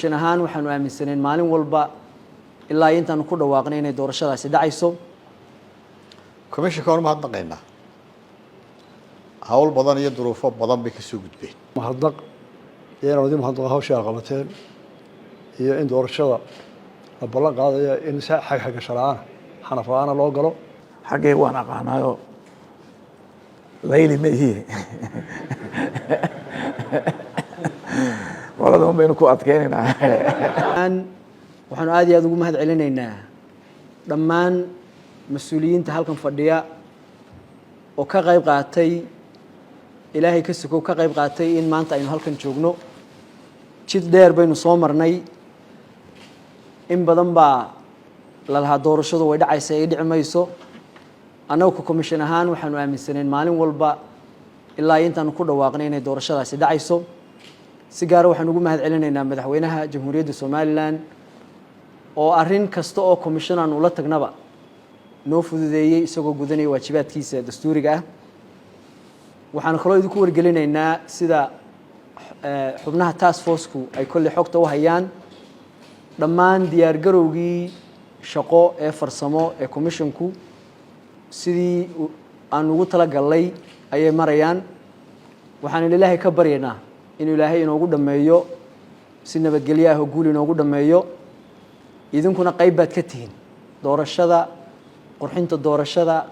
Commission ahaan waxaanu aaminsanayn maalin walba ilaa intaanu ku dhawaaqnay inay doorashadaasi dhacayso. Commissionka waan mahadnaqaynaa. Hawl badan iyo duruufo badan bay kasoo gudbeen. Mahadnaq iyo inaan idin mahadnaqa hawsha a qabateen iyo in doorashada la ballan qaadaya in si xagxagasho la-aana, xanaf la-aana loo galo. Xaggay waan aqaanaayo, layli ma ihi, qolada un baynu ku adkeynaynaa. Waxaanu aad iyo aad ugu mahad celinaynaa dhammaan mas-uuliyiinta halkan fadhiya oo ka qayb qaatay, Ilaahay ka sokow, ka qayb qaatay in maanta aynu halkan joogno. Jid dheer baynu soo marnay. In badan baa la lahaa doorashadu way dhacaysa, ay dhici mayso. Annagu ka commission ahaan waxaanu aaminsanayn maalin walba ilaa intaanu ku dhawaaqnay inay doorashadaasi dhacayso. Si gaara waxaan ugu mahad celinaynaa madaxweynaha Jamhuuriyadda Somaliland oo arrin kasta oo commission aan ula tagnaba noo fududeeyey, isagoo gudanaya waajibaadkiisa dastuuriga ah. Waxaanu kaloo idinku wargelinaynaa, sida xubnaha task forceku ay kolley xogta u hayaan, dhammaan diyaargarowgii shaqo ee farsamo ee commissionku sidii aan ugu talagalnay ayay marayaan. Waxaan Ilaahay ka baryaynaa inuu Ilaahay inoogu dhammeeyo si nabadgelyo ah oo guul inoogu dhammeeyo. Idinkuna qayb baad ka tihiin doorashada, qurxinta doorashada,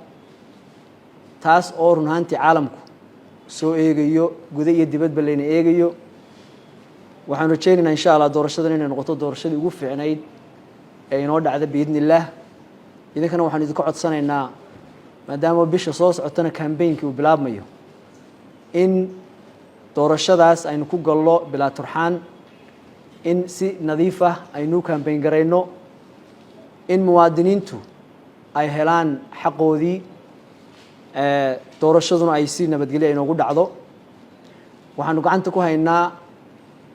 taas oo run ahaantii caalamku soo eegayo, guda iyo dibadba layna eegayo. Waxaan rajaynaynaa, insha Allah, doorashadan inay noqoto doorashadii ugu fiicnayd ee inoo dhacda, biidni illaah. Idinkana waxaan idinka codsanaynaa, maadaama bisha soo socotana campaignki uu bilaabmayo, in doorashadaas aynu ku gallo bilaa turxaan, in si nadiif ah aynu campaign garayno, in muwaadiniintu ay helaan xaqoodii, doorashaduna ay si nabadgelyo inoogu dhacdo. Waxaanu gacanta ku haynaa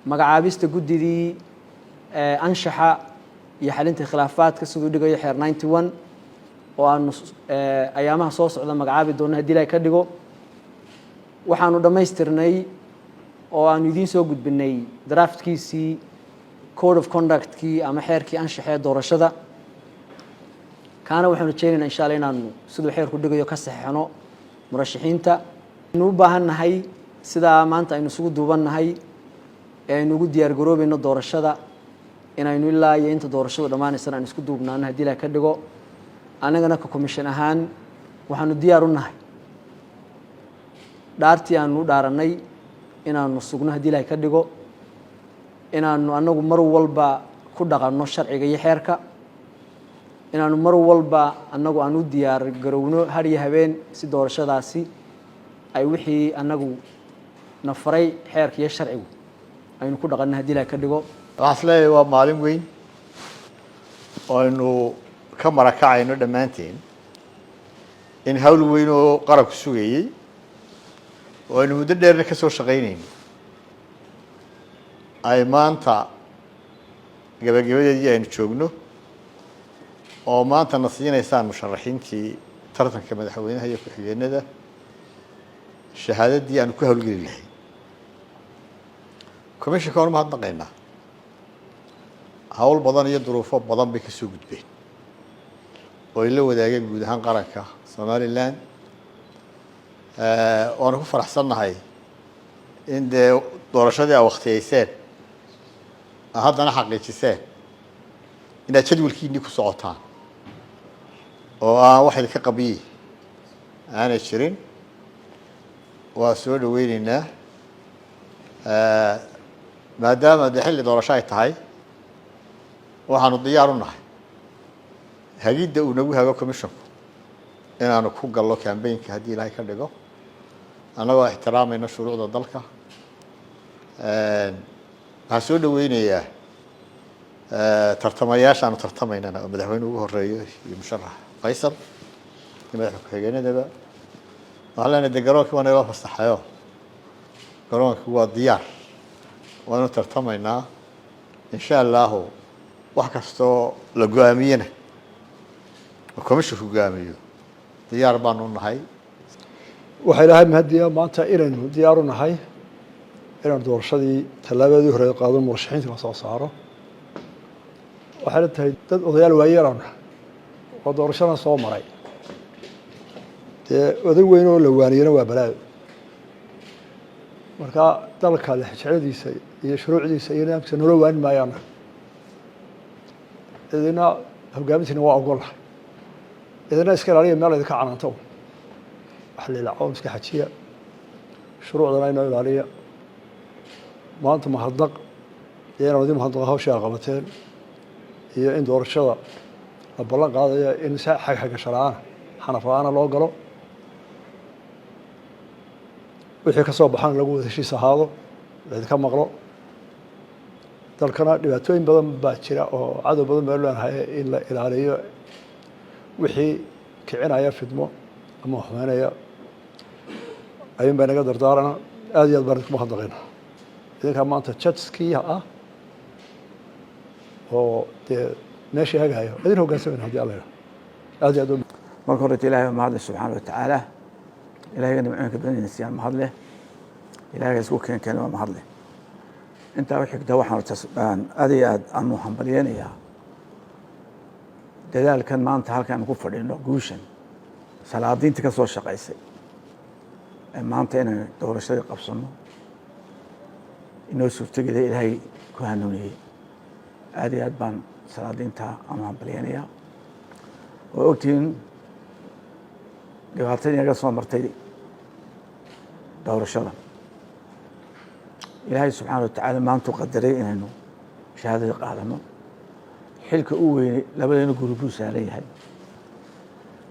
magacaabista guddidii anshaxa iyo xalinta khilaafaadka, siduu dhigayo xeer 91, oo aanu ayaamaha soo socda magacaabi doonno, haddii Ilahay ka dhigo. Waxaanu dhammaystirnay oo aanu idiin soo gudbinay draftkiisii code of conductkii ama xeerkii anshaxee doorashada. Kaana waxaanu rajeynaynaa, insha Allah, inaanu siduu xeerku dhigayo ka saxeixno murashaxiinta. Aynu u baahan nahay sidaa maanta aynu isugu duuban nahay ee aynu ugu diyaar garoobayno doorashada, inaynu ilaa iyo inta doorashadu dhammaanaysana aynu isku duubnaano, haddii Ilaah ka dhigo. Annagana ka commission ahaan waxaanu diyaar u nahay dhaartii aanu u dhaaranay inaanu sugno, haddii Ilahay ka dhigo, inaanu annagu mar walba ku dhaqanno sharciga iyo xeerka, inaanu mar walba annagu aan u diyaar garowno har iyo habeen si doorashadaasi ay wixii annagu na faray xeerka iyo sharcigu aynu ku dhaqanno, haddii Ilahay ka dhigo. Waxaan is leeyahay waa maalin weyn oo aynu ka marakacayno dhammaanteen in hawl weyn oo qaranku sugayey oo aynu muddo dheerna ka soo shaqaynayn ay maanta gabagabadeedii aynu joogno, oo maanta na siinaysaan musharaxiintii tartanka madaxweynaha iyo ku-xigeenada shahaadadii aanu ku hawlgeli lahayn. Commissionka waan mahadnaqaynaa. Hawl badan iyo duruufo badan bay kasoo gudbeen oo ay la wadaageen guud ahaan qaranka Somaliland. Waanu ku faraxsannahay in dee doorashadii aa waktiyeyseen, aa haddana xaqiijiseen inaad jadwalkiinii ku socotaan oo aan wax idinka qabiyi aanay jirin. Waa soo dhaweyneynaa, maadaama dee xilli doorasho ay tahay. Waxaanu diyaar u nahay hagidda uu nagu hago commissionku inaanu ku gallo campaignka, haddii Ilaahay ka dhigo, annagoo ixtiraamayna shuruucda dalka. Waxaan soo dhaweynayaa tartamayaasha aanu tartamaynana, oo madaxweyne ugu horeeyo iyo musharax Faysal iyo madaxa ku-xigeenadaba. Waxaan leenahay de garoonkii waa naloo fasaxayo, garoonkii waa diyaar, waanu tartamaynaa, insha Allahu. Wax kastoo la go-aamiyena oo commissionku go-aamiyo diyaar baanu nahay. Waxaa Ilaahay mahadiya maanta inaynu diyaar u nahay Inaan doorashadii tallaabadii hore qaado, murashaxiinta la soo saaro. Waxay la tahay dad odayaal waayeelaan oo doorashada soo maray. Dee oday weyn oo la waaniyana waa balaayo. Marka dalka lexjecladiisa iyo shuruucdiisa iyo nidaamkiisa noola waanin maayaana, idina hogaamintiina waa ogollahay. Idina iska ilaaliya meel idinka canaanto, wax lilaco iska xajiya, shuruucdana inoo ilaaliya. Maanta mahadnaq iyo inaan idin mahadnaqa hawsha aa qabateen iyo in doorashada la ballan qaadayo in si xagxagasho la-aana, xanaf la-aana loo galo, wixii ka soo baxana lagu wada heshiis ahaado, laydinka maqlo. Dalkana dhibaatooyin badan baa jira oo cadow badan baynu leenahay. In la ilaaliyo wixii kicinaya fidmo ama xumeynaya ayuun baa naga dardaarana. Aad iyo aad baan idinku mahadnaqayna idinkaa maanta judgeskii ah oo dee meeshii hagahayo idin hoggaansamayna hadii Alla yidhaho. Aad iyo aad. Marka horeta, Ilahay baa mahadleh subxaana watacaala. Ilahayga nimcooyinka badanina siiyaan mahadleh. Ilahayga isku keen waa mahadleh. Intaa u xigta, waxaan aad iyo aad aanu hambalyeynayaa dadaalkan maanta halkaan ku fadhino, guushan salaadiinta ka soo shaqaysay ee maanta inaynu doorashadii qabsanno inoo suurtogeliya, Ilaahay ku hanuuniyey. Aad iyo aad baan salaadiinta aanu hambalyeynayaa. Waa ogtihiin dhibaatadii naga soo martay doorashada. Ilaahay subxaana watacaala maantuu qadaray inaynu shahaadadii qaadano. Xilka u weynay labadeena group buu saaran yahay,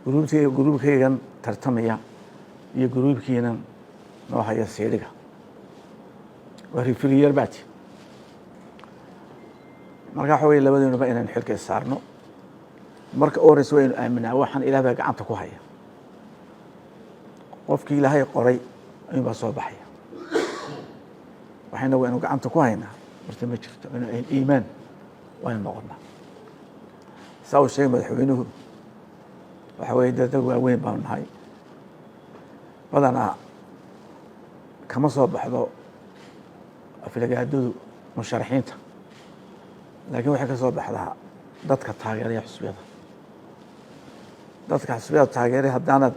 groupkaygan tartamaya iyo groupkiinan noo haya siidhiga. Waa referee baati. Marka waxa wey, labadeenuba inaynu xilka is saarno. Marka u horeysa waynu aaminaa waxaan Ilaah baa gacanta ku haya. Qofkii Ilaahay qoray ayuun baa soo baxaya. Waxayna waynu gacanta ku haynaa horta ma jirto. Inu iimaan waynu noqonaa. Saa uu sheegay madaxweynuhu, waxa weye dad waaweyn baanu nahay. Badanaa kama soo baxdo aflagaadadu musharaxiinta, laakiin waxay ka soo baxdaa dadka taageeraya xusbiyada. Dadka xusbiyada taageeray, haddaanad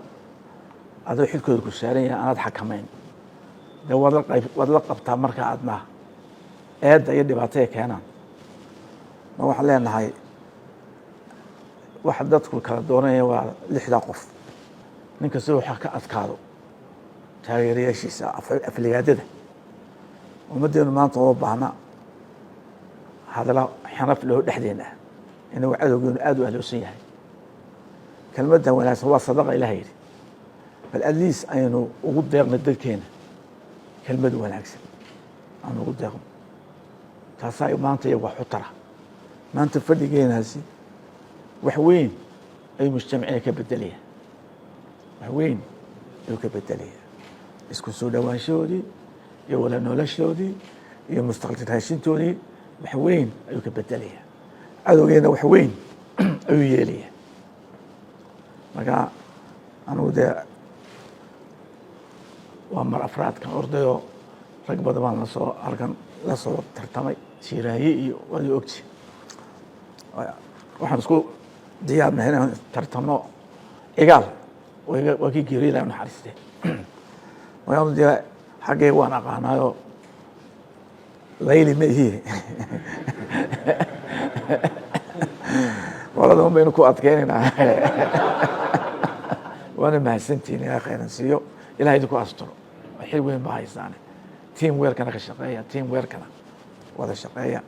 adoo xilkooda ku saaran yahay aanaad xakamayn, dee waad la qayb, waad la qabtaa. Marka aadna eedda iyo dhibaato ay keenaan, ma waxaan leenahay waxa dadku kala dooranaya waa lixdaa qof. Nin kasta waxa ka adkaado taageerayaashiisa afligaadada. Ummaddeenu maanta uma baahna hadala xanaf loo dhexdeena ah, inagu cadowgeenu aad u ahloosan yahay. Kelmaddan wanaagsan waa sadaqa. Ilaha yidhi, bal at least aynu ugu deeqno dadkeena kelmad wanaagsan, aanu ugu deeqno. Taasaa maanta iyagu wax u tara. Maanta fadhigeenaasi wax weyn ayuu mujtamacina ka bedelaya, wax weyn ayuu ka bedelaya isku soo dhowaanshahoodii iyo wada noloshoodii iyo mustaqbal raashintoodii. Wax weyn ayuu ka bedelaya. Cadowgeena wax weyn ayuu yeelaya. Marka anugu dee waa mar afraadkan ordayoo rag badan baan lasoo halkan lasoo tartamay, Siiraaye iyo waad ogti. Waxaan isku diyaarnahay inaan tartamno. Cigaal waa kii geeriya, Ilahi naxariiste. Marka dee xaggayga waan aqaanaayo, layli ma ihi. Qoladan baynu ku adkeynaynaa. Waana mahadsantihiin. Ilaah khayran siiyo, Ilaah idinku asturo. Xil weyn baa haysaane. Team workana ka shaqeeya, team workana wada shaqeeya.